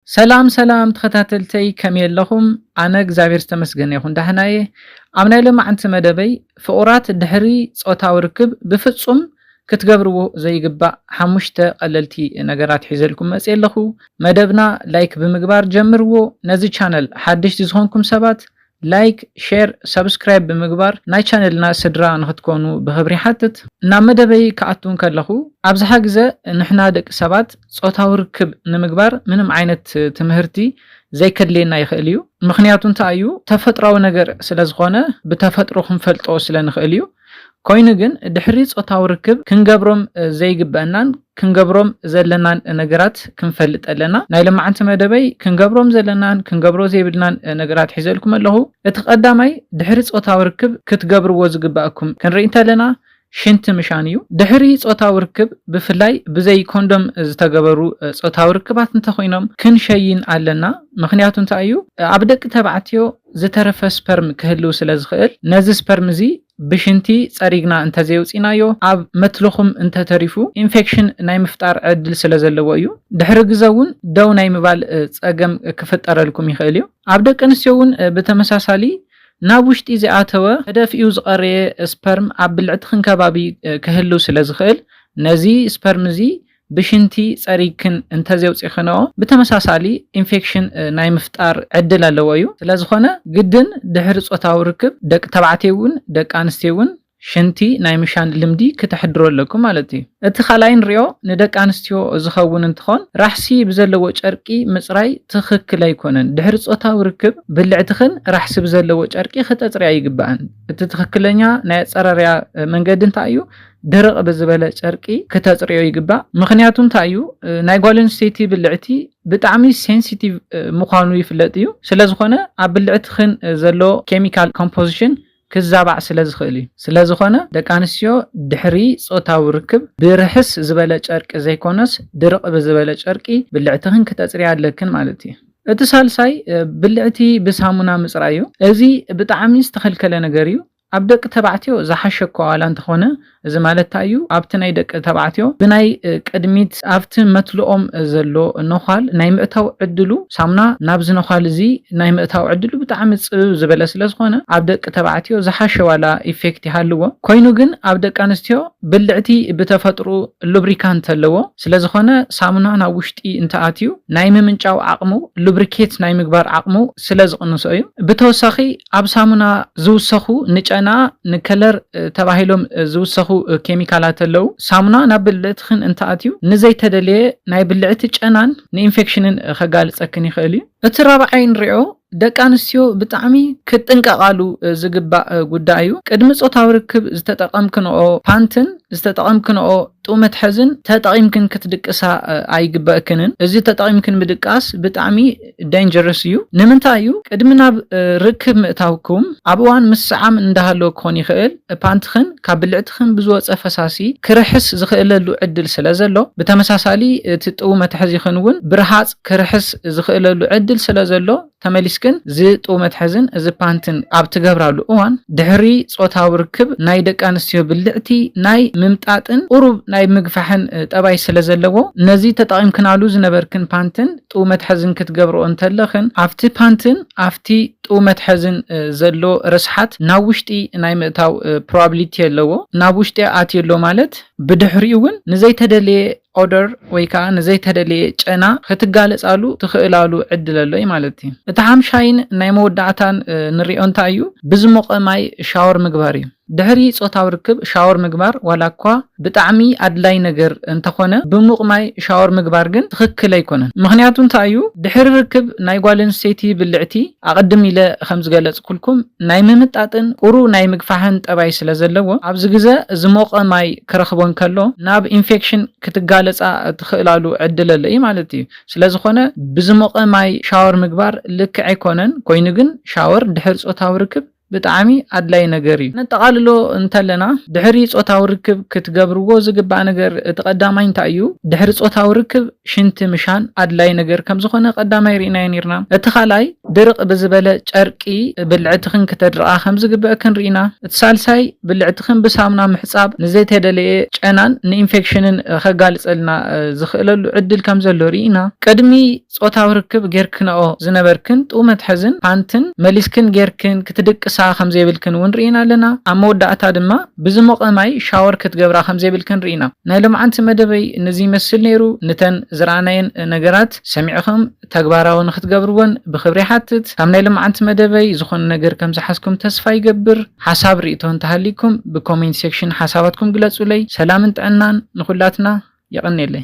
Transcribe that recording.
ሰላም ሰላም ተኸታተልተይ፣ ከመይ ኣለኹም? ኣነ እግዚኣብሔር ዝተመስገነ ይኹን፣ ዳሕና እየ። ኣብ ናይ ሎማዓንቲ መደበይ፣ ፍቑራት ድሕሪ ጾታዊ ርክብ ብፍጹም ክትገብርዎ ዘይግባእ ሓሙሽተ ቀለልቲ ነገራት ሒዘልኩም መጽየ ኣለኹ። መደብና ላይክ ብምግባር ጀምርዎ። ነዚ ቻነል ሓደሽቲ ዝኾንኩም ሰባት፣ ላይክ፣ ሼር፣ ሰብስክራይብ ብምግባር ናይ ቻነልና ስድራ ንኽትኮኑ ብኽብሪ ይሓትት። ናብ መደበይ ክኣቱ እንከለኹ፣ ኣብዝሓ ግዘ ንሕና ደቂ ሰባት ጾታዊ ርክብ ንምግባር ምንም ዓይነት ትምህርቲ ዘይከድልየና ይኽእል እዩ። ምኽንያቱ እንታይ እዩ? ተፈጥራዊ ነገር ስለ ዝኾነ፣ ብተፈጥሮ ክንፈልጦ ስለ ንኽእል እዩ። ኮይኑ ግን ድሕሪ ጾታዊ ርክብ ክንገብሮም ዘይግበአናን ክንገብሮም ዘለናን ነገራት ክንፈልጥ ኣለና። ናይ ሎማዓንቲ መደበይ ክንገብሮም ዘለናን ክንገብሮ ዘይብልናን ነገራት ሒዘልኩም ኣለኹ። እቲ ቀዳማይ፣ ድሕሪ ጾታዊ ርክብ ክትገብርዎ ዝግባእኩም ክንርኢ እንተለና፣ ሽንቲ ምሻን እዩ። ድሕሪ ጾታዊ ርክብ፣ ብፍላይ ብዘይ ኮንዶም ዝተገበሩ ጾታዊ ርክባት እንተኾይኖም፣ ክንሸይን ኣለና። ምኽንያቱ እንታይ እዩ? ኣብ ደቂ ተባዕትዮ ዝተረፈ ስፐርም ክህልው ስለ ዝኽእል፣ ነዚ ስፐርም እዚ ብሽንቲ ጸሪግና እንተዘየውጺናዮ፣ ኣብ መትልኹም እንተተሪፉ፣ ኢንፌክሽን ናይ ምፍጣር ዕድል ስለ ዘለዎ እዩ። ድሕሪ ግዘ እውን ደው ናይ ምባል፣ እ፣ ጸገም ክፍጠረልኩም ይኽእል እዩ። ኣብ ደቂ ኣንስትዮ እውን፣ እ፣ ብተመሳሳሊ ናብ ውሽጢ ዝኣተወ ተደፊኡ ዝቐረየ ስፐርም ኣብ ብልዕትኽን ከባቢ፣ እ፣ ክህልው ስለ ዝኽእል፣ ነዚ ስፐርም እዚ ብሽንቲ ጸሪግክን እንተዘውጺኽንኦ፣ ብተመሳሳሊ ኢንፌክሽን፣ እ፣ ናይ ምፍጣር ዕድል ኣለዎ እዩ። ስለ ዝኾነ፣ ግድን ድሕሪ ጾታዊ ርክብ ደቂ ተባዕትዮ እውን ደቂ ኣንስትዮ እውን ሽንቲ ናይ ምሻን ልምዲ ክተሕድሩ ኣለኩም ማለት እዩ። እቲ ካልኣይ ንሪኦ ንደቂ ኣንስትዮ ዝኸውን እንትኾን፣ ራሕሲ ብዘለዎ ጨርቂ ምጽራይ ትኽክል ኣይኮነን። ድሕሪ ጾታዊ ርክብ ብልዕትኽን ራሕሲ ብዘለዎ ጨርቂ ክተጽርያ ይግባእን። እቲ ትኽክለኛ ናይ ኣጸራርያ መንገዲ እንታይ እዩ? ድርቕ ብዝበለ ጨርቂ ክተጽርዮ ይግባእ። ምኽንያቱ እንታይ እዩ? ናይ ጓል ኣንስተይቲ ብልዕቲ ብጣዕሚ ሴንሲቲቭ ምዃኑ ይፍለጥ እዩ። ስለ ዝኾነ ኣብ ብልዕትኽን ዘሎ ኬሚካል ኮምፖዚሽን ክዛባዕ ስለ ዝኽእል እዩ። ስለ ዝኾነ ደቂ ኣንስትዮ ድሕሪ ጾታዊ ርክብ ብርሕስ ዝበለ ጨርቂ ዘይኮነስ ድርቕ ብዝበለ ጨርቂ ብልዕትኽን ክተጽርያ ኣለክን ማለት እዩ። እቲ ሳልሳይ፣ እ፣ ብልዕቲ ብሳሙና ምጽራይ እዩ። እዚ ብጣዕሚ ዝተኸልከለ ነገር እዩ። ኣብ ደቂ ተባዕትዮ ዝሓሸ እኳ ዋላ እንተኾነ፣ እዚ ማለት እንታይ እዩ? ኣብቲ ናይ ደቂ ተባዕትዮ ብናይ፣ እ፣ ቅድሚት ኣብቲ መትልኦም ዘሎ ነዃል ናይ ምእታው ዕድሉ፣ ሳሙና ናብዚ ነዃል እዚ ናይ ምእታው ዕድሉ ብጣዕሚ ጽብብ ዝበለ ስለ ዝኾነ፣ ኣብ ደቂ ተባዕትዮ ዝሓሸ ዋላ ኢፌክት ይሃልዎ። ኮይኑ ግን ኣብ ደቂ ኣንስትዮ ብልዕቲ ብተፈጥሮ ሉብሪካንት ኣለዎ። ስለ ዝኾነ ሳሙና ናብ ውሽጢ እንተኣትዩ ናይ ምምንጫው ዓቕሙ፣ ሉብሪኬት ናይ ምግባር ዓቕሙ ስለ ዝቕንሶ እዩ። ብተወሳኺ ኣብ ሳሙና ዝውሰኹ ንጨና፣ ንከለር፣ እ፣ ተባሂሎም፣ እ፣ ዝውሰኹ፣ እ፣ ኬሚካላት ኣለዉ። ሳሙና ናብ ብልዕትኽን እንተኣትዩ ንዘይተደለየ ናይ ብልዕቲ ጨናን ንኢንፌክሽንን፣ እ፣ ከጋልጸክን ይኽእል እዩ። እቲ ራብዓይ ንሪኦ ደቂ ኣንስትዮ ብጣዕሚ ክጥንቀቓሉ፣ እ፣ ዝግባእ፣ እ፣ ጉዳይ እዩ። ቅድሚ ጾታዊ ርክብ ዝተጠቐምክንኦ ፓንትን ዝተጠቐምክንኦ ጡብ መትሐዝን ተጠቒምክን ክትድቅሳ፣ እ፣ ኣይግበእክንን። እዚ ተጠቒምክን ምድቃስ ብጣዕሚ ዳንጀረስ እዩ። ንምንታይ እዩ? ቅድሚ ናብ፣ እ፣ ርክብ ምእታውኩም፣ ኣብ እዋን ምስዓም እንዳሃለወ ክኾን ይኽእል፣ ፓንትኽን ካብ ብልዕትኽን ብዝወጸ ፈሳሲ ክርሕስ ዝኽእለሉ ዕድል ስለ ዘሎ፣ ብተመሳሳሊ እቲ ጡብ መትሐዚኽን እውን ብርሃጽ ክርሕስ ዝኽእለሉ ዕድል ስለ ዘሎ፣ ተመሊስክን እዚ ጡብ መትሐዝን እዚ ፓንትን ኣብ ትገብራሉ እዋን፣ ድሕሪ ጾታዊ ርክብ ናይ ደቂ ኣንስትዮ ብልዕቲ ናይ ምምጣጥን ቁሩብ ናይ ምግፋሕን፣ እ፣ ጠባይ ስለ ዘለዎ፣ ነዚ ተጠቒምክናሉ ዝነበርክን ፓንትን ጡብ መትሐዝን ክትገብርኦ እንተለኽን፣ ኣብቲ ፓንትን ኣብቲ ጡብ መትሐዝን፣ እ፣ ዘሎ ርስሓት ናብ ውሽጢ ናይ ምእታው፣ እ፣ ፕሮባቢሊቲ ኣለዎ። ናብ ውሽጢ ኣትዩ ኣሎ ማለት፣ ብድሕሪኡ እውን ንዘይተደለየ ኦደር ወይ ከዓ ንዘይተደለየ ጨና ክትጋለጻሉ ትኽእላሉ ዕድል ኣሎ እዩ ማለት እዩ። እቲ ሓምሻይን ናይ መወዳእታን፣ እ፣ ንሪኦ እንታይ እዩ? ብዝሞቐ ማይ ሻወር ምግባር እዩ። ድሕሪ ጾታዊ ርክብ ሻወር ምግባር ዋላ እኳ ብጣዕሚ ኣድላይ ነገር እንተኾነ፣ ብሙቕ ማይ ሻወር ምግባር ግን ትኽክል ኣይኮነን። ምኽንያቱ እንታይ እዩ? ድሕሪ ርክብ ናይ ጓል ኣንስተይቲ ብልዕቲ፣ ኣቐድም ኢለ ከም ዝገለጽኩልኩም፣ ናይ ምምጣጥን ቁሩ ናይ ምግፋሕን ጠባይ ስለ ዘለዎ፣ ኣብዚ ግዘ ዝሞቐ ማይ ክረኽቦ እንከሎ፣ ናብ ኢንፌክሽን ክትጋለጻ ትኽእላሉ ዕድል ኣሎ እዩ ማለት እዩ። ስለ ዝኾነ፣ ብዝሞቐ ማይ ሻወር ምግባር ልክዕ ኣይኮነን። ኮይኑ ግን፣ ሻወር ድሕሪ ጾታዊ ርክብ ብጣዕሚ ኣድላይ ነገር እዩ። ነጠቓልሎ እንተለና፣ ድሕሪ ጾታዊ ርክብ ክትገብርዎ ዝግባእ ነገር እቲ ቀዳማይ እንታይ እዩ? ድሕሪ ጾታዊ ርክብ ሽንቲ ምሻን ኣድላይ ነገር ከም ዝኾነ ቀዳማይ ርኢናዮ ነይርና። እቲ ካልኣይ ድርቕ ብዝበለ ጨርቂ ብልዕትኽን ክተድርቓ ከም ዝግበእክን ርኢና። እቲ ሳልሳይ ብልዕትኽን ብሳሙና ምሕጻብ ንዘይተደለየ ጨናን ንኢንፌክሽንን ከጋልጸልና ዝኽእለሉ ዕድል ከም ዘሎ ርኢና። ቅድሚ ጾታዊ ርክብ ጌርክንኦ ዝነበርክን ጡብ መትሐዝን ፓንትን መሊስክን ጌርክን ክትድቅሳ ከም ዘይብልክን እውን ርኢና ኣለና። ኣብ መወዳእታ ድማ ብዝሞቐ ማይ ሻወር ክትገብራ ከም ዘይብልክን ርኢና። ናይ ሎምዓንቲ መደበይ ነዚ ይመስል ነይሩ። ንተን ዝረኣናየን ነገራት ሰሚዕኹም ተግባራዊ ንክትገብርዎን ብኽብሪ ይሓትት። ካብ ናይ ሎምዓንቲ መደበይ ዝኾነ ነገር ከም ዝሓዝኩም ተስፋ ይገብር። ሓሳብ ርእይቶ እንተሃሊኩም ብኮሜንት ሴክሽን ሓሳባትኩም ግለጹለይ። ሰላምን ጥዕናን ንኹላትና። የቐንየለይ።